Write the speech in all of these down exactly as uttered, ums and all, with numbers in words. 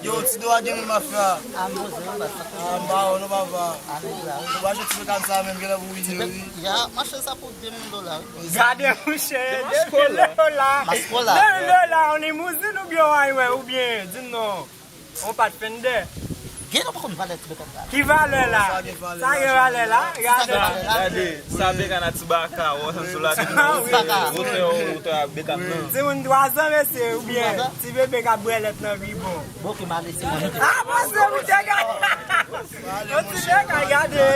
Yo, ti do a gen moun mafya. A, m poze, m pa sa. A, m pa wè w non, papa. A, nèg la, wi. Ou pa jwe ti bekàn sa menm, genlè pou wini, wi. Ya, machin sa pou de mil dola, wi. Gade, mouche, de mil dola. Maskola. De mil dola, yon limouzin oubyen yon Hilux, oubyen, di m non. Yon Pathfinder. Gen nou pa konn valè ti bekàn sa. Ki valè la? Sa gen valè la. Sa gen valè la? Gade. Sa gen valè la. Gade, sa bekàn a ti baka, wè, sou la. Sa, wi. Wotè, wotè a bekàn nan. Timoun twa zan, mesye, oubyen ti bebe k ap bwè lèt nan bibon. Bon, ki male, se mwen. A, bon, se ou te gade. Yon ti nèg a gade.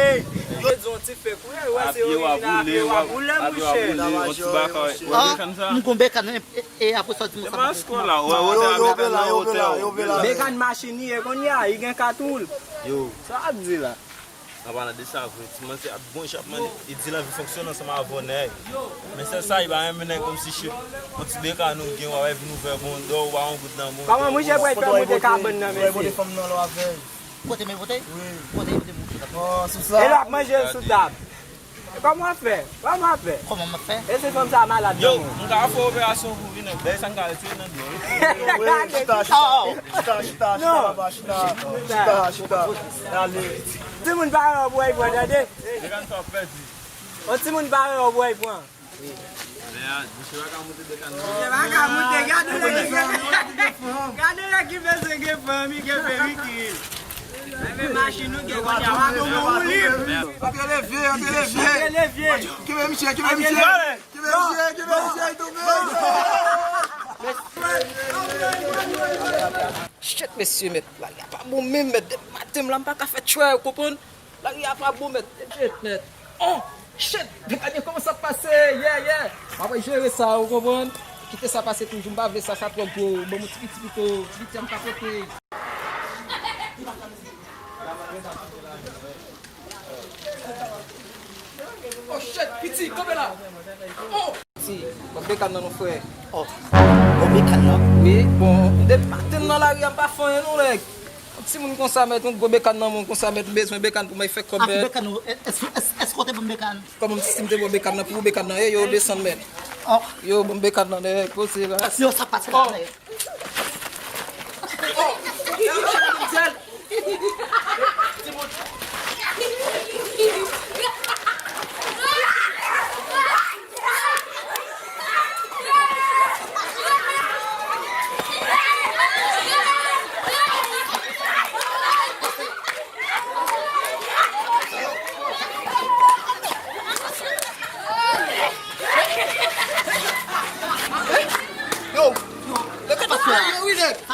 Yo di yon ti fèk, wi, wè, se orijinal, apye w ap boule, mouche. Yon ti baka, wè. Wè bekàn sa? M gon bekàn, e, e apre sa, di m sa. Maskola, wè, wotè a bekàn nan wotè. Bekàn machin li ye kounye a, li gen kat woul. Yo. Sa w ap di la? An palan de sa vre, ti manti ap bon jan ap mande, li di l anvi fonksyone ansanm avè w nèg. Men sèl sa, li pa renmen nèg kòmsi shit. Yon ti bekàn ou gen, w ap vin ouvè bondò, ou pa yon goud nan bondò. Kòman mouche pral fè moute kabann nan, mesye? Kote men pote? Wi. Kote pote moute? Oh, sou sa. E l ap manje l sou tab. Kòman w ap fè? Kòman w ap fè? Kòman m ap fè? E se fanm sa malad nan mwen. Yo, m ka fè operasyon pou vin, bèl sa m ka retire nan dlo. Wi, chita, chita, chita, chita, chita, papa, chita, chita, chita. Ale. Timoun pa wè w pou iPhone, tande. Degan sa w pèdi. On timoun pa wè w pou iPhone. Men a, misye pa ka moute dekan nan. Misye pa ka moute, gade nèg ki gen fanm. Gade nèg ki bezwen gen fanm, li gen perik li. Leve machin nou gen kounye a, w a gon moun ou lib. Antre levye, antre levye. Antre levye. Kenbe misye, kenbe misye. Kenbe misye, kenbe misye, li tonbe. Shit, mesye, mèt, lari a pa bon menm, mèt, depi maten m la, m pa ka fè tchwè, ou konprann? Lari a pa bon, mèt, depi mèt. Oh, shit, gade kòman sa ap pase, yeah, yeah. M ap jere sa, ou konprann? Kite sa pase toujou, m pa vle sa, sa twò gwo. Ban m yon ti piti pito, ti piti a m ka pote. Oh shit, piti, kanpe la. Oh! Piti, ban m bekàn nan non, frè. Oh, bon bekàn nan? Wi, bon, depi maten nan lari a, m pa fè anyen non, nèg. Yon timoun konsa, mèt, yon gwo bekàn nan men w konsa, mèt, m bezwen bekàn pou mwen fè kòb, mèt. Ak bekàn ou, èske, èske, èske w te ban m bekàn? Kòman si m te ban w bekàn nan, pou ou bekàn nan, e yo, desann, mèt. Oh. Yo, ban m bekàn nan, nèg, poze la. Yo, sa pase la, nèg. Yo, yo, sa pase la?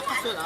Sa pase la?